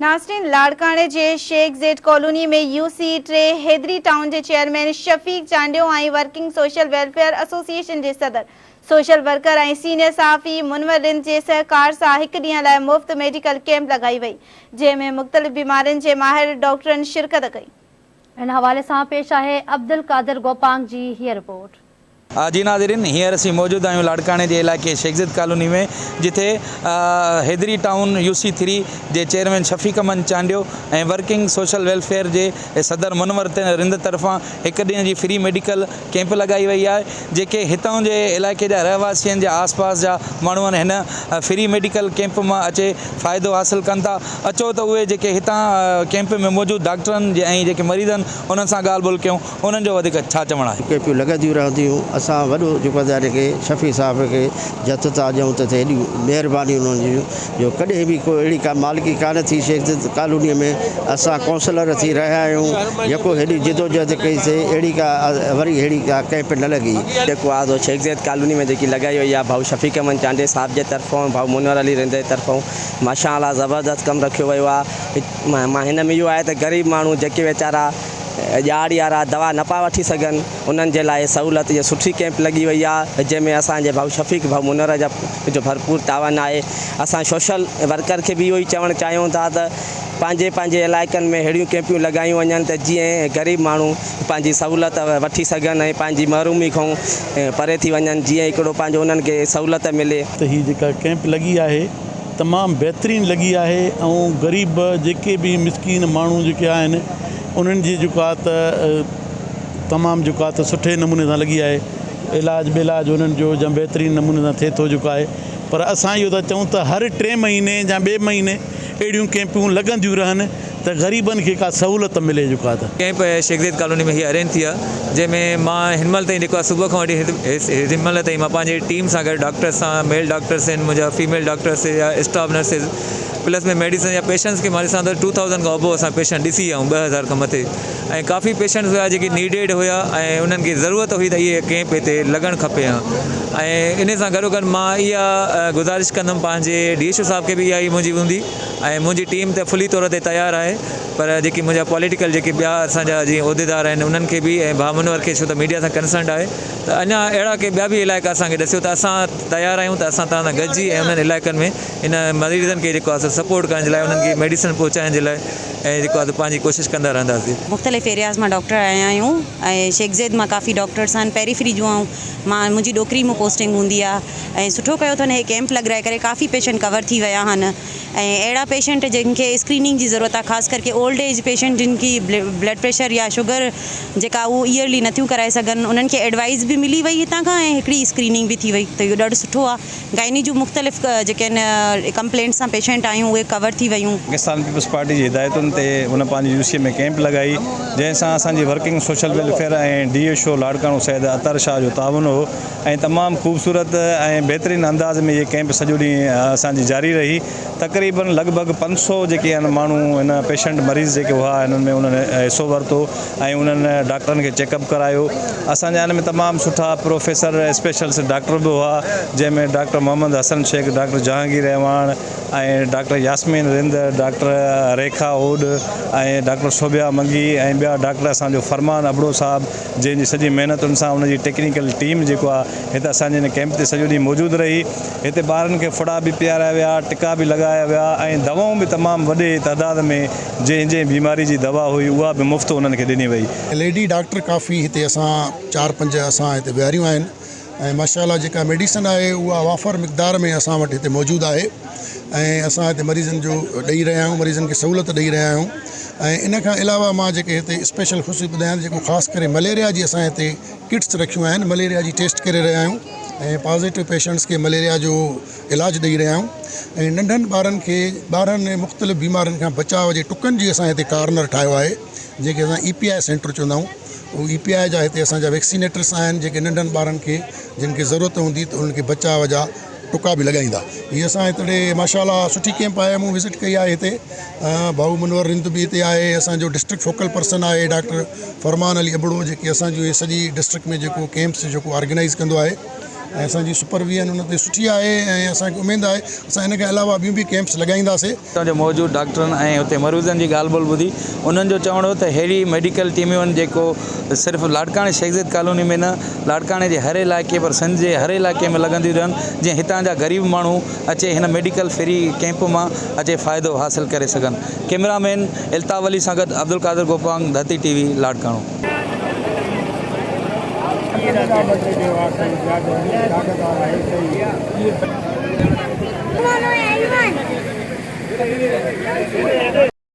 ناظرين لاڙڪاڻي جي شيخ زيد ڪالوني ۾ يو سي 3 حيدري ٽائون جي chairman Shafiq Chandio ۽ working social welfare association جي صدر سوشل ورڪر ۽ سينيئر صحافي منور رند جي سهڪار سان هڪ ڏينهن لاء مفت ميڊيڪل ڪيمپ لڳائي وئي جنهن ۾ مختلف بيمارين جي ماهر ڊاڪٽرن شرڪت ڪئي. ان حوالي سان پيش آهي عبدالقادر گوپانگ جي هيء رپورٽ. جي ناظرين هينئر اسين موجود آهيون لاڙڪاڻي جي علائقي شيخ زيد ڪالوني ۾ جتي حيدري ٽائون يو سي ٿري جي chairman Shafiq Ahmed Chandio ۽ working social welfare جي صدر منور رند طرفان هڪ ڏينهن جي فري ميڊيڪل ڪيمپ لڳائي وئي آهي جيڪي هتان جي علائقي جا رهواسين جا آس پاس جا ماڻهو آهن هن فري ميڊيڪل ڪيمپ مان اچي فائدو حاصل ڪن ٿا اچو ته اهي جيڪي هتان ڪيمپ ۾ موجود ڊاڪٽرن ۽ جيڪي مريض آهن انهن سان ڳالهه ٻولهه ڪيون انهن جو وڌيڪ ڇا چوڻ آهي. ڪيپيون لڳنديون رهنديون اسان وڏو جيڪو آهي کي شفيع صاحب کي جٿ ٿا ڏيون ته ايڏي مهرباني انهن جون جو ڪڏهن به ڪو اهڙي ڪا مالڪي ڪانه ٿي شيخ زيد ڪالوني ۾ اسان ڪونسلر ٿي رهيا آهيون يڪو هيڏي جدوجهد ڪئي سي اهڙي ڪا وري اهڙي ڪا ڪئمپ نه لڳي. جيڪو آهي سو شيخ زيد ڪالوني ۾ جيڪي لڳائي وئي آهي ڀائو شفيق احمد چانڊيي صاحب جي طرفون ۽ ڀائو منور علي رند جي طرفون ماشاء الله زبردست ڪم رکيو ويو آهي مان هن ۾ اهو آهي ته غريب ماڻهو جيڪي ويچارا ڄاڙ يارا دوا نه پيا وٺي سگهن انهن جي لاء سهولت جي سٺي ڪئمپ لڳي وئي آهي جنهن ۾ اسان جي ڀائو شفيق ڀائو منور جا جو ڀرپور تعاون آهي اسان سوشل ورڪر کي به اهو ئي چوڻ چاهيون ٿا ته پنهنجي پنهنجي علائقن ۾ اهڙيون ڪئمپيون لڳايون وڃن ته جيئن غريب ماڻهو پنهنجي سهولت وٺي سگهن ۽ پنهنجي محرومي کان پري ٿي وڃن جيئن هڪڙو پنهنجو انهن کي سهولت ملي. ته هي جيڪا ڪئمپ لڳي آهي تمام بهترين لڳي آهي ۽ غريب جيڪي به مسڪين ماڻهو جيڪي آهن انهن جي جيڪو آهي ته تمام جيڪو آهي ته سٺي نموني سان لڳي آهي علاج ٻيلاج انهن جو جام بهترين نموني سان ٿئي ٿو جيڪو آهي پر اسان اهو ٿا چئون ته هر ٽي مهيني يا ٻئي مهيني اهڙيون ڪئمپون لڳنديون رهن ته غريبن کي ڪا سهولت ملي جيڪو آهي ته. ڪئمپ شيخ زيد ڪالوني ۾ هي ارينج ٿي آهي جنهن ۾ مان هن مهل تائين جيڪو آهي صبح کان وٺي هن مهل تائين مان پنهنجي ٽيم سان گڏ ڊاڪٽرس سان ميل ڊاڪٽرس آهن منهنجا فيميل ڊاڪٽرس يا اسٽاف نرسز پلس ۾ ميڊيسن يا پيشنٽس کي مان ڏسان ٿو ٽو ٿائوزنڊ کان ابو اسان پيشنٽ ڏسي ويا آهيون 2000 کان مٿي ۽ ڪافي پيشنٽس هيا جيڪي نيڊيڊ هيا ۽ انهن کي ضرورت هئي ته اهي ڪئمپ هتي لڳڻ کپي ها ۽ ان سان گڏو گڏ مان اها گذارش ڪندم پنهنجي ڊي ايڇ او صاحب کي به اها ئي منهنجي هوندي ۽ منهنجي ٽيم ته فلي طور تي تيار آهي پر جيڪي منهنجا پوليٽيڪل جيڪي ٻيا اسان جا جيئن عهديدار آهن انهن کي به ۽ ڀاء منور کي ڇو ته ميڊيا سان ڪنسرنڊ آهي ته اڃا اهڙا ڪي ٻيا به علائقا اسان کي ڏسيو ته اسان تيار آهيون ته اسان توهان سان گڏجي ۽ انهن علائقن ۾ ان مريضن کي جيڪو آهي سو سپورٽ ڪرڻ جي لاء انهن کي ميڊيسن پهچائڻ جي لاء ۽ جيڪو آهي سو پنهنجي ڪوشش ڪندا رهنداسين. مختلف ايرياز مان ڊاڪٽر آيا آهيون ۽ شيخ زيد مان ڪافي ڊاڪٽرس آهن پيريفري جون آئون مان منهنجي ڏوڪري مان پوسٽنگ هوندي آهي ۽ سٺو ڪيو اٿن هي ڪيمپ لڳرائي ڪري ڪافي پيشنٽ ڪور ٿي ويا آهن ۽ اهڙا پيشنٽ جن کي اسڪريننگ جي ضرورت آهي خاص ڪرڪي اولڊ ايج پيشنٽ جن کي بلڊ پريشر يا شگر جيڪا هو ايئرلي نٿيون ڪرائي سگهن انهن کي ايڊوائز به ملي وئي هتان کان ۽ هڪڙي اسڪريننگ به ٿي وئي ته اهو ڏاڍو سٺو آهي گائني جون مختلف جيڪي آهن ڪمپلينٽس سان پيشنٽ آيون اهي ڪور ٿي ويون. پاڪستان پيپلز پارٽي جي هدايتن تي هن پنهنجي يو سي ۾ ڪئمپ لڳائي جنهن سان اسان جي working social welfare ۽ D H O Larkana Syed Athar Shah جو تعاون هو ۽ تمام خوبصورت ۽ بهترين انداز ۾ هي ڪئمپ سڄو ڏينهن اسان جي جاري رهي تقريبن لڳ ڀڳ 500 جيڪي آهن ماڻهو هن پيشنٽ مريض جيڪي هئا هنن ۾ انهن حصو ورتو ۽ انهن ڊاڪٽرن کي چيڪ اپ ڪرايو اسان جا ان ۾ تمام سٺا پروفيسر اسپيشلسٽ ڊاڪٽر به هئا جنهن ۾ doctor Muhammad Hassan Shaikh doctor Jahangir Awan ۽ doctor Yasmin Rind doctor Rekha Odh ۽ doctor Sobia Mangi ۽ ٻيا ڊاڪٽر اسان جو فرمان ابڙو صاحب جنهن جي سڄي محنتن سان ان جي ٽيڪنيڪل ٽيم جيڪو آهي هت اسان جي هن ڪئمپ تي سڄو ڏينهن موجود رهي هتي ٻارن کي ڦڙا به پياريا ويا ٽڪا به لڳايا ويا ۽ دوائون به تمام وڏي تعداد ۾ جنهن جنهن بيماري جي دوا هئي اها به مفت انهن کي ڏني وئي. ليڊي ڊاڪٽر ڪافي هتي اسان چار پنج اسان هتي ويهاريون آهن ۽ ماشاء الله جيڪا ميڊيسن آهي اها وافر مقدار ۾ اسان وٽ هتي موجود آهي ۽ اسان هتي مريضن جو ڏئي رهيا آهيون مريضن کي سهولت ڏئي رهيا آهيون ۽ ان کان علاوه مان جيڪي هتي اسپيشل خصوصي ٻڌايان جيڪو خاص ڪري مليريا جي اسان هتي ڪٽس رکيون آهن مليريا جي ٽيسٽ ڪري رهيا آهيون ۽ پازيٽو پيشنٽس کي مليريا جو علاج ڏئي رهيا آهيون ۽ ننڍن ٻارن کي ٻارن ۽ مختلف بيمارين کان بچاء جي ٽڪن جي اسان هتي ڪارنر ٺاهيو آهي جنهن کي اسان اي پي I centre چوندا آهيون اهو اي پي آء جا هتي اسان جا ويڪسينيٽرس آهن جيڪي ننڍن ٻارن کي جن کي ضرورت هوندي ته انهن کي بچاء جا ٽڪا به لڳائيندا هي اسان هتڙي ماشاء الله سٺي ڪيمپ آهي مون وزٽ ڪئي آهي هتي ڀائو منور رند به هتي آهي اسان جو ڊسٽرڪٽ فوڪل پرسن آهي ڊاڪٽر فرمان علي ابڙو جيڪي اسان جو هي سڄي ڊسٽرڪٽ ۾ جيڪو ڪيمپس جيڪو آرگنائز ڪندو آهي. ۽ اسان جي سپرويزن ان تي سٺي آهي ۽ اسان کي اميد آهي اسان ان کان علاوه ٻيون به ڪيمپس لڳائينداسي. اتان جي موجود ڊاڪٽرن ۽ اتي مريضن جي ڳالهه ٻولهه ٻڌي انهن جو چوڻ هو ته ههڙي ميڊيڪل ٽيميون جيڪو صرف لاڙڪاڻي شيخ زيد ڪالوني ۾ نه لاڙڪاڻي جي هر علائقي پر سنڌ جي هر علائقي ۾ لڳنديون رهن جيئن هتان جا غريب ماڻهو اچي هن ميڊيڪل فري ڪيمپ مان اچي فائدو حاصل ڪري سگهن ڪئميرا مين الطاف علي سان گڏ عبدالقادر گوپانگ ڌرتي ٽي وي لاڙڪاڻو.